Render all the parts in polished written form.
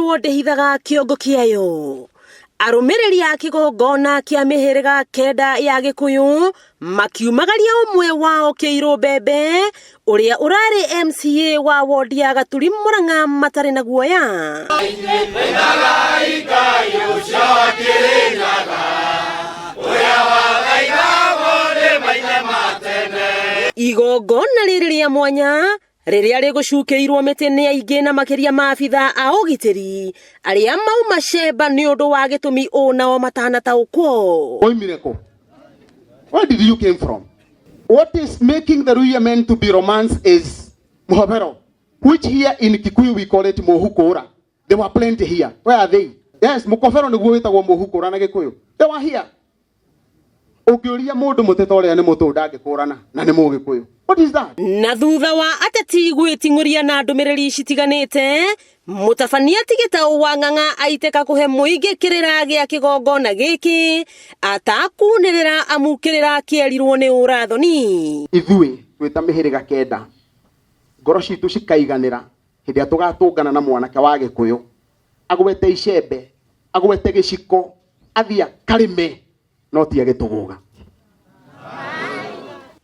Ĩrĩirwo ndĩhithaga kĩongo kĩayo. Arũmĩrĩri a kĩgongona kĩa mĩhĩrĩga kenda ya Gĩkũyũ makiumagaria ũmwe wao Kĩirũ Mbembe ũrĩa ũrarĩ MCA wa wondi ya Gaturi Murang'a matarĩ na guoya. Igongona rĩrĩ rĩa mwanya rĩrĩa rĩgũcukĩirwo mĩtĩ nĩ aingĩ na makĩria maabitha a ũgitĩri arĩa mauma cemba nĩ ũndũ wa gĩtũmi ũ nao matanataũkwo. Woimire kũ? Where did you came from? What is making the Luhya men to be romance is muhobero, which here in Kikuyu we call it muhukura. They were plenty here. Where are they? Yes, mukobero nĩguo wĩtagwo muhukura na Gĩkũyũ. They were here. Ũngĩũria mũndũ mũtĩ ta ũrĩa nĩ mũtũ ndangĩkũrana na nĩ Mũgĩkũyũ. What is that? Na thutha wa ateti gwĩting'ũria na ndũmĩrĩri citiganĩte, mũtabania ti Gĩtaũ wa Ng'ang'a aitĩka kũhe mũingĩ kĩrĩra gĩa kĩgongona gĩkĩ atakunĩrĩra amu kĩrĩra kĩerirwo nĩ ũrathoni. Ithuĩ twĩ ta mĩhĩrĩga kenda, ngoro citũ cikaiganĩra hĩndĩ ĩrĩa tũgatũngana na mwanake wa Gĩkũyũ agwete icembe, agwete gĩciko, athiĩ akarĩme no ti agĩtũgũga.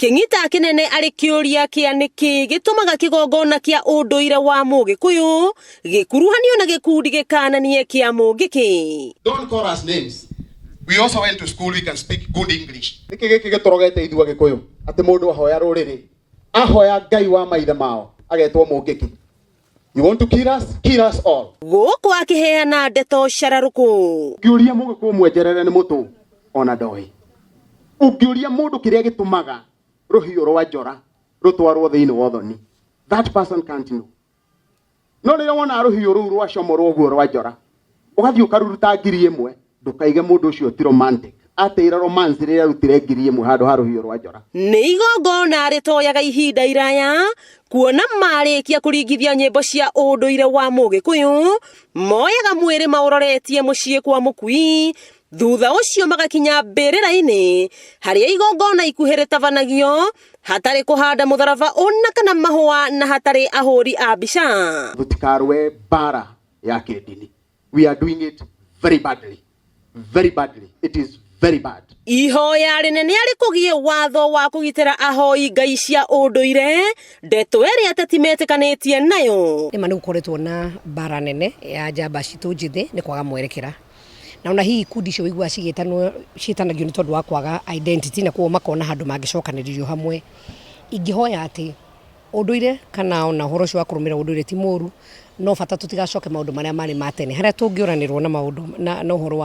Kĩng'ita kĩnene arĩ kĩũria kĩa nĩkĩ gĩtũmaga kĩgongona kĩa ũndũire wa Mũgĩkũyũ gĩkuruhanio na gĩkundi gĩkananie kĩa Mũngĩkĩ. Don't call us names. We also went to school, we can speak good English. Nĩkĩ gĩkĩ gĩtũrogete ithuĩ Agĩkũyũ atĩ mũndũ ahoya rũrĩrĩ, ahoya Ngai wa maithe mao agetwo Mũngĩkĩ. You want to kill us? Kill us all. Gũkũ akĩheana ndeto cararũkũ. Ũngĩũria Mũgĩkũyũ mwenjerere nĩ mũtũ ona ndoĩ. Ũngĩũria mũndũ kĩrĩa gĩtũmaga rũhiũ rwa njora rũtwarwo thĩinĩ wa ũthoni, that person can't know. No rĩrĩa wona rũhiũ rũu rwacomorwo ũguo rwa njora, ũgathiĩ ũkaruruta 1000, ndũkaige mũndũ ũcio ti romantic. Ateire romance rĩrĩa arutire 1000 handũ ha rũhiũ rwa njora. Nĩ igongona rĩtoyaga ihinda iraya kuona marĩkia kũringithia nyĩmbo cia ũndũire wa Mũgĩkũyũ, moyaga mwĩrĩ maũroretie mũciĩ kwa mũkui, thutha ũcio magakinya mbĩrĩra-inĩ harĩa igongona ikuhĩ rĩtabanagio hatarĩ kũhanda mũtharaba ũna kana mahũa na hatarĩ ahũri a mbica. Tũtikarũe mbara ya kĩndini. We are doing it very badly. Very badly. It is very bad. Ihoya rĩnene arĩ kũgie watho wa kũgitĩra ahoi ngai cia ũndũire, ndeto ĩrĩa ateti metĩkanĩtie nayo. Nĩma nĩ gũkoretwo na mbara nene ya njamba citũ njĩthĩ nĩ kwaga mwerekera. Na ona hihi ikundi icio ũiguaga cigĩtanwo ciĩtanagio nĩ tondũ wa kwaga identity na koguo makona handũ mangĩcokanĩrĩrio hamwe. Ingĩhoya atĩ ũndũire kana ona ũhoro ũcio wa kũrũmĩrĩra ũndũire ti mũru, no bata tũtigacoke maũndũ marĩa marĩ ma tene harĩa tũngĩũranĩrwo na maũndũ na ũhoro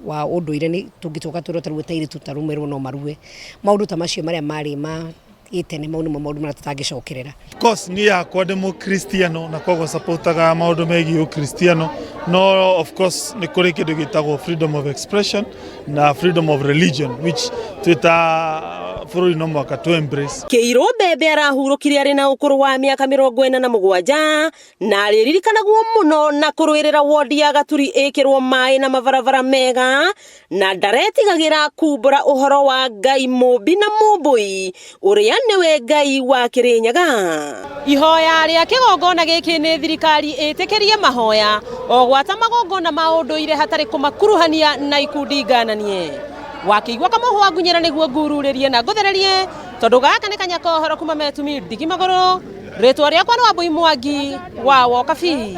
wa ũndũire nĩ tũngĩcoka twĩrwo ta rĩu airĩtu ta rĩu no marue. Maũndũ ta macio marĩa marĩ ma gĩtene mau nĩmo maũndũ marĩa tũtangĩcokerera. Of course niĩ yakwa ndĩ mũkristiano na koguo supportaga maũndũ megiĩ ũkristiano, no of course nĩ kũrĩ kĩndũ gĩtagwo freedom of expression na freedom of religion which twĩ ta bũrũri no mũhaka tũ embrace. Kĩirũ Mbembe arahurũkire arĩ na ũkũrũ wa mĩaka 47 na arĩririkanagwo mũno na kũrũĩrĩra wondi ya Gaturi ĩkĩrwo maĩ na mabarabara mega, na ndaretigagĩra kumbũra ũhoro wa Ngai mũmbi na mũmbũi ũrĩa nĩwe Ngai wa Kĩrĩnyaga. Ihoya rĩa kĩgongona gĩkĩ nĩ thirikari ĩtĩkĩrie mahoya o gwata magongona ma ũndũire hatarĩ kũmakuruhania na ikundi ngananie. Wakĩigua kamũhwa ngunyĩra nĩguo ngururĩrie na ngũthererie, tondũ gaka nĩ kanya ka ũhoro kuma Metumi ndigi magũrũ. Rĩtwa rĩakwa nĩ Wambui Mwangi wa Wokabi.